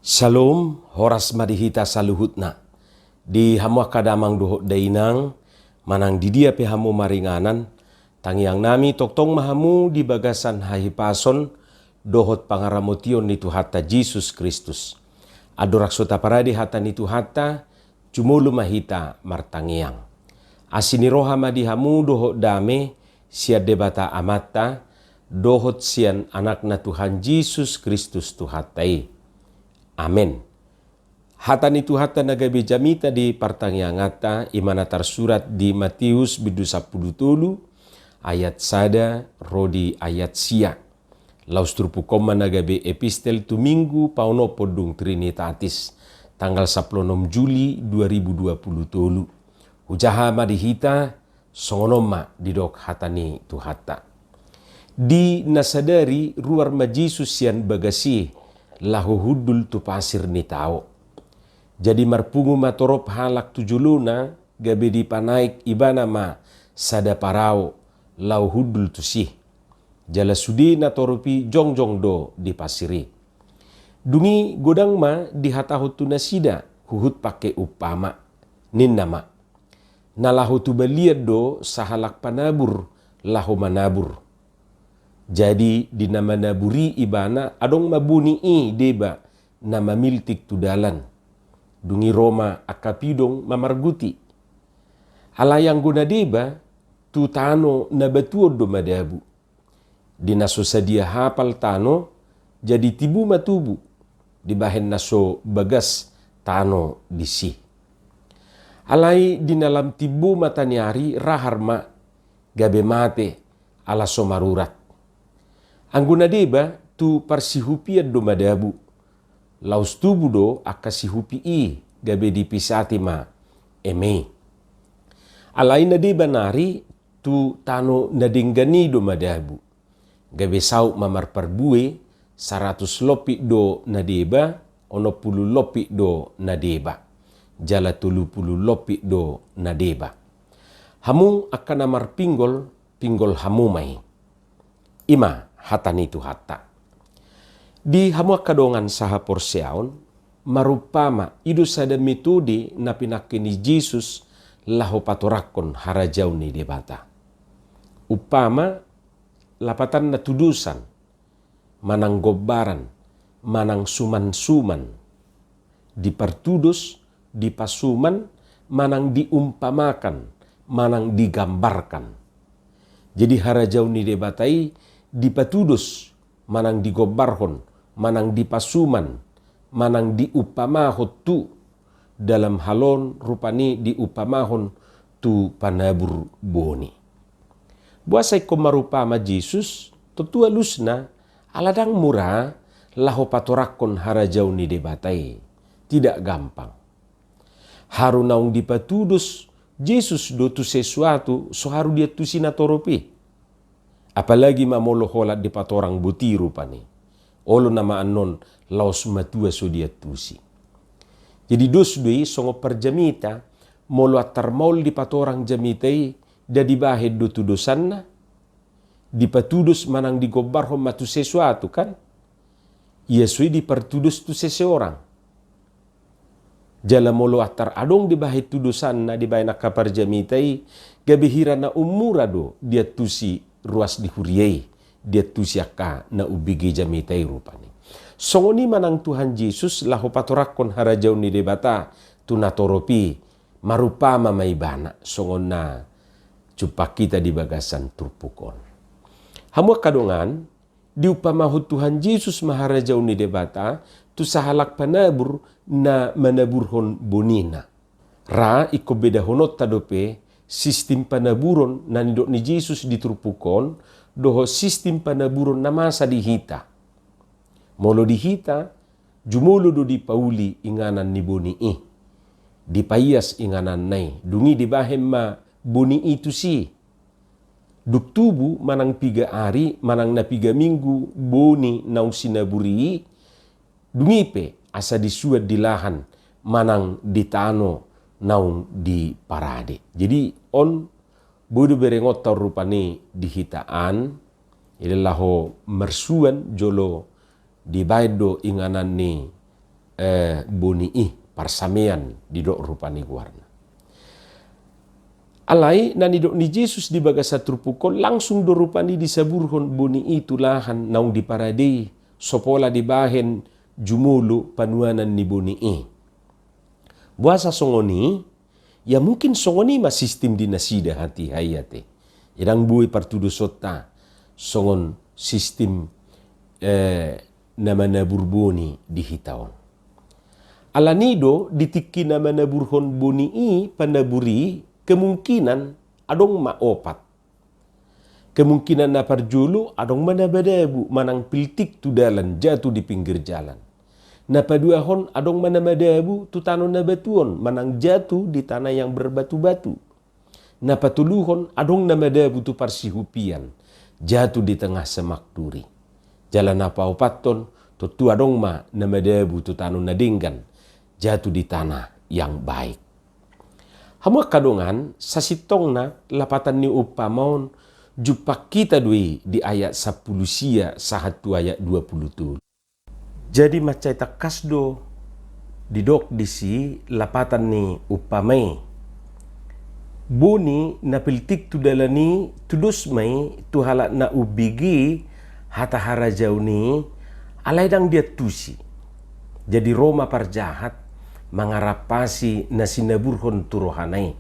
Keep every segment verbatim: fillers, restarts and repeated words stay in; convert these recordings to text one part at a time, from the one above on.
Shalom, horas ma di hita saluhutna. Di hamu angka damang dohot dainang, manang di dia pe hamu maringanan, tangiang nami tongtong ma hamu di bagasan hahipason dohot pangaramotion ni Tuhanta Jesus Kristus. Andorang so taparade hata ni Tuhanta, jumolo ma hita martangiang. Asi ni roha ma di hamu dohot dame sian Debata Amanta, dohot sian Anakna Tuhan Jesus Kristus Tuhanta i. Amen. Hata ni Tuhanta na gabe jamita di partangianganta, i ma na tarsurat di Matius bindu sampulu tolu, ayat sada ro di ayat sia. Laos turpuk on ma na gabe epistel tu Minggu paonomhon dung Trinitatis, tanggal sampulu onom Juli dua ribu dua pulu tolu. Hujaha ma di hita, songon on ma didok hata ni Tuhanta. Di na sadari ruar ma Jesus sian bagas i, laho hundul tu pasir ni tao. Jadi marpungu ma torop halak tu jolona, gabe dipanaek ibana ma sada parao, laho hundul tusi. Jala sude na torop i jongjong do di pasir i. Dung i godang ma dihatahon tu nasida huhut pangke umpama, ninna ma: Na laho tu balian do sahalak panabur laho manabur. Jadi di na manabur i ibana adong ma boni i deba na mamiltik tu dalan. Dung i ro ma angka pidong mamarguti. Alai anggo na deba, tu tano na batuon do madabu. Di na so sadia hapal tano, jadi tibu ma tubu, dibahen na so bagas tano disi. Alai di na lam timbo mata ni ari rahar ma, gabe mate, ala so marurat. Anggo na deba, tu parsihupian do madabu, laos tubu do angka sihupi i, gabe dipisati ma eme i. Alai na deba nari, tu tano na denggan i do madabu. Gabe saut ma marparbue, saratus lompit do na deba, onom pulu lompit do na deba, jala tolu pulu lompit do na deba. Hamu angka na marpinggol, pinggol hamu ma i. I ma hata ni Tuhanta. Di hamu angka dongan sahaporseaon, marumpama i do sada metode na pinangke ni Jesus laho patorangkon harajaon ni Debata. Umpama lapatanna tudosan, manang gombaran, manang sumansuman. Dipartudos, dipasuman, manang diumpamakan, manang digambarkan. Jadi harajaon ni Debata i dipatudos, manang digombarhon, manang dipasuman, manang diumpamahon tu, dalam hal on rupani diumpamahon tu panabur boni. Boasa ingkon marumpama Jesus? Tontu alusna, ala ndang mura laho patorangkon harajaon ni Debata i. Tidak gampang. Haru naung dipatudos Jesus do tu sesuatu so haru diantusi na torop i. Apalagi ma molo holan dipatorang boti rupani. Olo nama annon laos matua so diantusi. Jadi dos do i songon parjamita, molo antar maol dipatorang jamita i, nda dibahen do tudosanna, dipatudos manang digombarhon ma tu sesuatu, kan? Ia so i dipartudos tu seseorang. Jala molo antar adong dibahen tudosanna, dibahen angka parjamita i, gabe hira na ummura do diantusi ruas di huria i, diantusi angka na umbege jamita i rupani. Songon i manang Tuhan Jesus laho patorangkon harajaon ni Debata tu na torop i, marumpama ma ibana, songon na jumpang hita di bagasan turpuk on. Hamu angka dongan, diumpamahon Tuhan Jesus ma harajaon ni Debata tu sahalak panabur na manaburhon bonina. Ra ingkon bedahononta dope sistim panaburon na nidok ni Jesus di turpuk on dohot sistim panaburon na masa di hita. Molo di hita, jumolo do dipauli inganan ni boni i. Dipaias ingananna i, dung i dibahen ma boni i tusi. Dung tubu manang piga ari, manang na piga minggu boni naung sinaburi i, dung i pe asa disuan di lahan manang di tano naung diparade. Jadi on boi do berengonta on rupani di hita an, i laho marsuan jolo dibahen do inganan ni, eh, boni i, parsamean didok rupani goarna. Alai na nidok ni Jesus di bagasan turpuk on, langsung do rupani disaburhon boni i tu lahan naung diparade i, so pola dibahen jumolo panuanan ni boni i. Boasa songon i? Ya mungkin songon i ma sistim di nasida hatiha i ate. Ndang boi partudusonta songon sistim, eh, na manabur boni di hita on. Alani do di tingki na manaburhon boni i panabur i, kemungkinan adong ma opat. Kemungkinan na parjolo, adong ma na madabu manang piltik tu dalan, jatuh di pinggir jalan. Na paduahon, adong ma na madabu tu tano na batuon manang jatuh di tanah yang berbatu-batu. Na patoluhon, adong na madabu tu parsihupian, jatuh di tengah semak duri. Jala na paopathon, tontu adong ma na madabu tu tano na denggan, jatuh di tanah yang baik. Hamu angka dongan, sasintongna lapatan ni umpama on jumpang hita do i di ayat sampulu sia sahat tu ayat dua pulu tolu. Jadi mansai tangkas do didok disi lapatan ni umpama i. Boni na piltik tu dalan i tudos ma i tu halak na umbege hata harajaon i, alai ndang diantusi. Jadi ro ma parjahat mangarampasi na sinaburhon tu rohana i.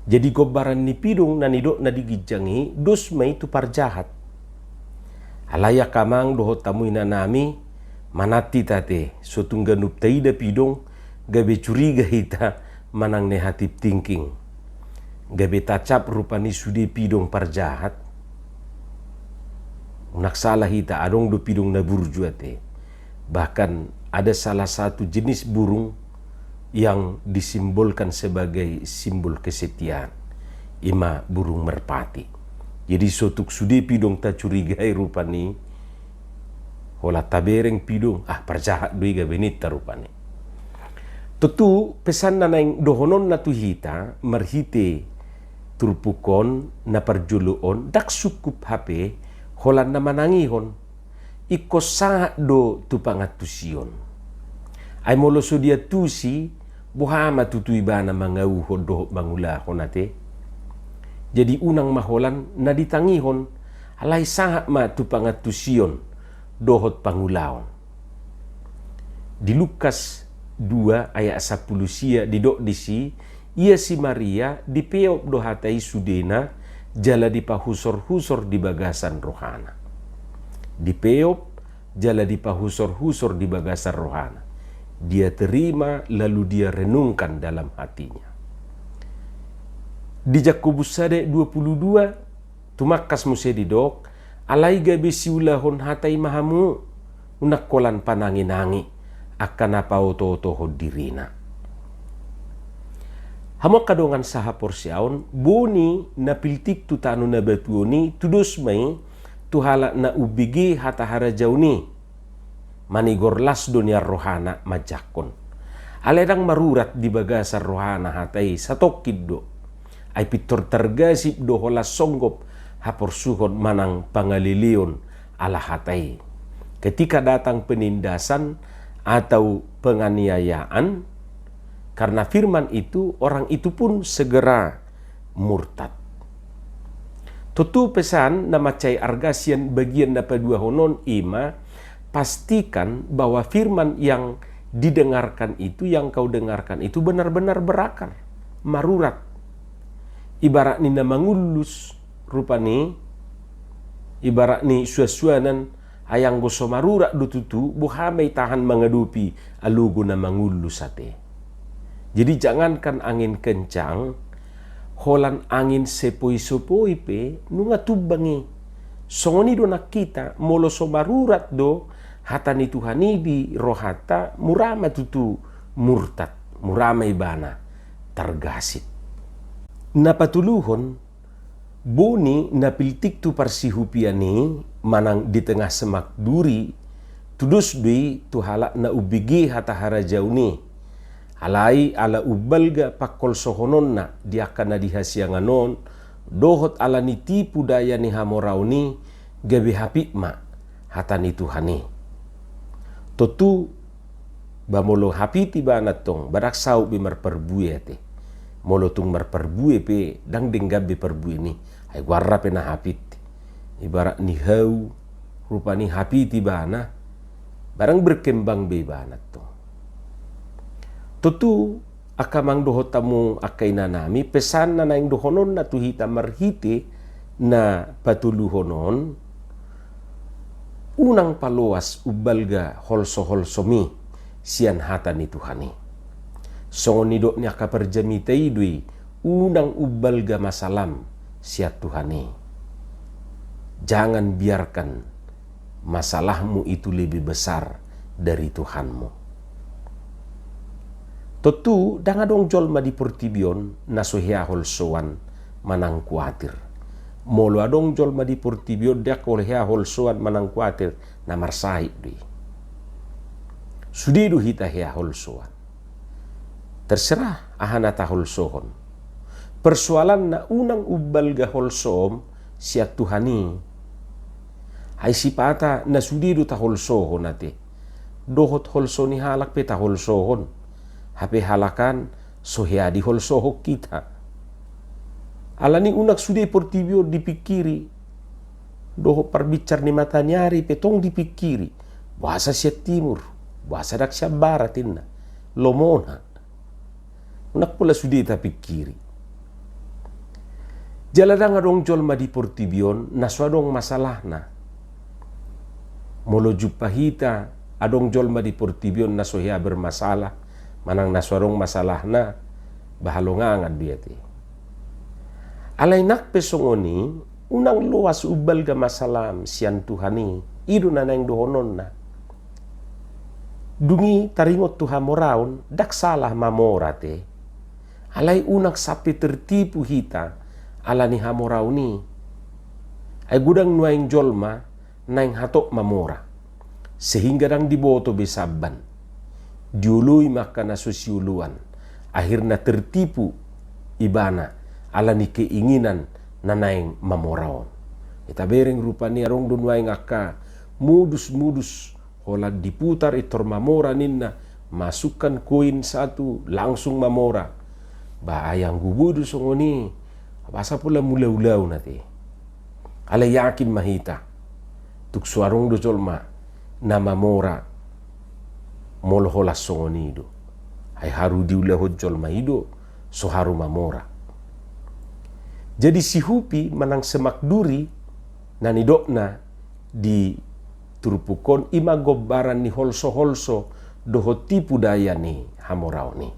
Jadi gombaran ni pidong na nidokna di ginjang i dos ma i tu parjahat. Alai angka amang dohot hamu inanami, manat hita ate, so tung ganup taida pidong, gabe curiga hita manang negative thinking. Gabe tacap rupani sude pidong parjahat. Unang sala hita, adong do pidong na burju ate. Bahkan ada salah satu jenis burung yang disimbolkan sebagai simbol kesetiaan, ima burung merpati. Jadi so tung sude pidong tacurigai rupani, holan tabereng pidong, ah, parjahat do i gabe ninta rupani. Tontu pesan na naeng dohononna tu hita marhite turpuk on, na parjolo on, ndang sungkup hape holan na manangihon. Ingkon sahat do tu pangantusion. Ai molo so diantusi, boha ma tutu ibana mangauhon dohot mangulahon ate? Jadi unang ma holan na ditangihon, alai sahat ma tu pangantusion dohot pangulaon. Di Lukas dua ayat sampulu sia didok disi, ia si Maria dipeop do hata i sudena, jala dipahusor-husor di bagasan rohana. Dipeop jala dipahusor-husor di bagasan rohana. Dia terima lalu dia renungkan dalam hatinya. Di Jakobus sada dua pulu dua, tumangkas muse didok, alai gabe siulahon hata i ma hamu, unang holan panangi-nangi angka na paoto-otohon dirina. Hamu angka dongan sahaporseaon, boni na piltik tu tano na batuon i tudos ma i tu halak na umbege hata harajaon i. Manigor las do nian rohana manjangkon. Alai ndang marurat di bagasan rohana hata i satongkin do. Ai pintor targasip do holan songgop haporsuhon manang pangaleleon ala hata i. Ketika datang penindasan atau penganiayaan karena firman itu, orang itu pun segera murtad. Tontu pesan na mansai arga sian bagian na paduahon on ima, pastikan bahwa firman yang didengarkan itu, yang kau dengarkan itu benar-benar berakar, marurat. Ibarat ni na mangullus, rupani, ibarat ni suan-suanan, ai anggo so marurat do tutu, boha ma i tahan mangadopi alogo na mangullus ate. Jadi jangankan angin kencang, holan angin sepoi-sepoi pe nunga tumbang i. Songon i do nang hita, molo so marurat do hata ni Tuhan i di rohanta, mura ma tutu murtad, mura ma ibana targasip. Na patoluhon, boni na piltik tu parsihupian i manang di tengah semak duri, tudos do i tu halak na umbege hata harajaon i. Alai ala umbalga pangkolsohononna di angka na di hasiangan on, dohot ala ni tipu daya ni hamoraon i, gabe hapit ma hata ni Tuhan i. Tontu Ba molo hapit ibana tong, ba ndang saut be marparbue ate. Molo tung marparbue pe, ndang denggan be parbuena i. Ai goarna pe na hapit. Ibarat ni hau, rupani hapit ibana, ba ndang berkembang be ibana tong. Tontu, angka amang dohot hamu angka inanami, pesan na naeng dohononna tu hita marhite na patoluhon on, unang paloas umbalga holso-holsomi sian hata ni Tuhan i. Songon nidok ni angka parjamita i do i, unang umbalga masalam sian Tuhan i. Jangan biarkan masalahmu itu lebih besar dari Tuhanmu. Tontu, ndang adong jolma di portibi on na so hea holsoan manang kuatir. Molo adong jolma di portibi on ndang hea holsoan manang kuatir, na marsahit do i. Sude do hita hea holsoan. Terserah aha na taholsohon. Persoalanna, unang umbalga holsom sian Tuhan i. Ai sipata na sude do taholsohon ate. Dohot holso ni halak pe taholsohon. Hape halak an so hea diholsohon hita. Alani unang sude portibi on dipingkiri. Dohot parbinsar ni mataniari pe tong dipingkiri. Boasa sian timur, boasa ndang sian barat inna. Lomona. Unang pola sude tapingkiri. Jala ndang adong jolma di portibi on na so adong masalahna. Molo jumpa hita adong jolma di portibi on na so hea bermasalah, manang na so adong masalahna, ba halongangan do i ate. Alai nang pe songon i, unang loas umbalga masalam sian Tuhan i, i do na naeng dohononna. Dung i taringot tu hamoraon, ndang salah mamora ate. Alai unang sampe tertipu hita alani hamoraon i. Ai godang nuaeng jolma naeng hatop mamora, sehingga ndang diboto be samban. Dioloi ma angka na so sioloan, akhirna tertipu ibana alani keinginan na naeng mamora on. Tabereng rupani adong do nuaeng angka modus-modus, holan diputar, intor mamora ninna, masukkan koin satu, langsung mamora. Ba ai anggo boi do songon i, boasa pola mulaulaon ate. Alai yakin ma hita, tung so adong do jolma na mamora molo holan songon i do. Ai haru diulahon jolma i do so haru mamora. Jadi sihupi manang semak duri na nidokna di turpuk on, i ma gombaran ni holso-holso dohot tipu daya ni hamoraon i.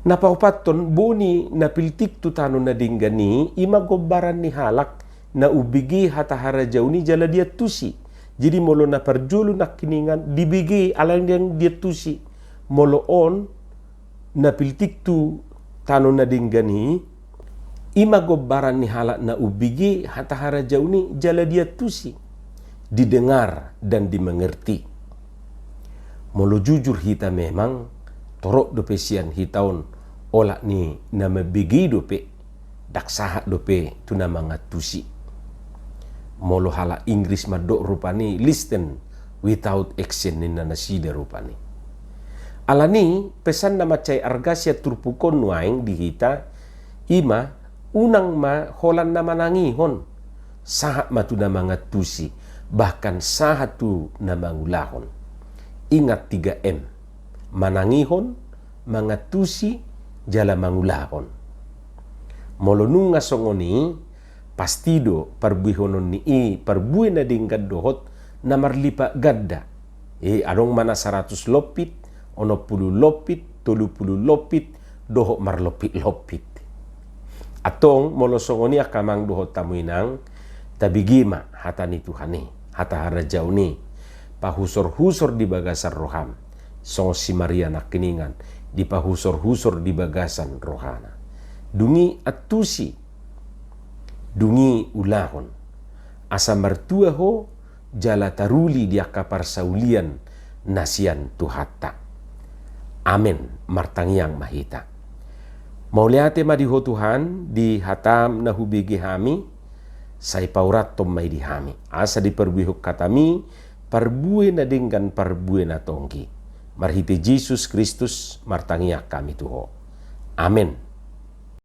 Na paopathon, boni na piltik tu tano na denggan i, i ma gombaran ni halak na umbege hata harajaon i jala diantusi. Jadi molo na parjolo nangkiningan dibege alai ndang diantusi. Molo on na piltik tu tano na denggan i, i ma gombaran ni halak na umbege hata harajaon i jala diantusi, didengar dan dimengerti. Molo jujur hita memang, torop dope sian hita on olat ni na mambege dope, ndang sahat dope tu na mangantusi. Molo halak Inggris mandok rupani, listen without action ninna nasida rupani. Alani pesan na mansai arga sian turpuk on nuaeng di hita, i ma, unang ma holan na manangihon, sahat ma tu na mangantusi, bahkan sahat tu na mangulahon. Ingat tiga M, manangihon, mangantusi, jala mangulahon. Molo nunga songon i, pasti do parbuehonon ni i parbue na denggan dohot na marlipat ganda. I adong ma na saratus lompit, onom pulu lompit, tolu pulu lompit, dohot marlompit-lompit. Antong molo songon i angka amang dohot hamu inang, tabege ma hata ni Tuhan i, hata harajaon i, pahusor-husor di bagasan roham, songon si Maria nangkiningan dipahusor-husor di bagasan rohana. Dung i antusi, dung i ulahon, asa martua ho jala taruli di angka parsaulian na sian Tuhanta. Amen. Martangiang ma hita. Mauliate ma di Ho Tuhan, di hatam na hubege hami, sai paurathon ma i di hami, asa diparbuehon hatami parbue na denggan, parbue na tonggi. Marhite Jesus Kristus martangiang hami tu Ho. Amen.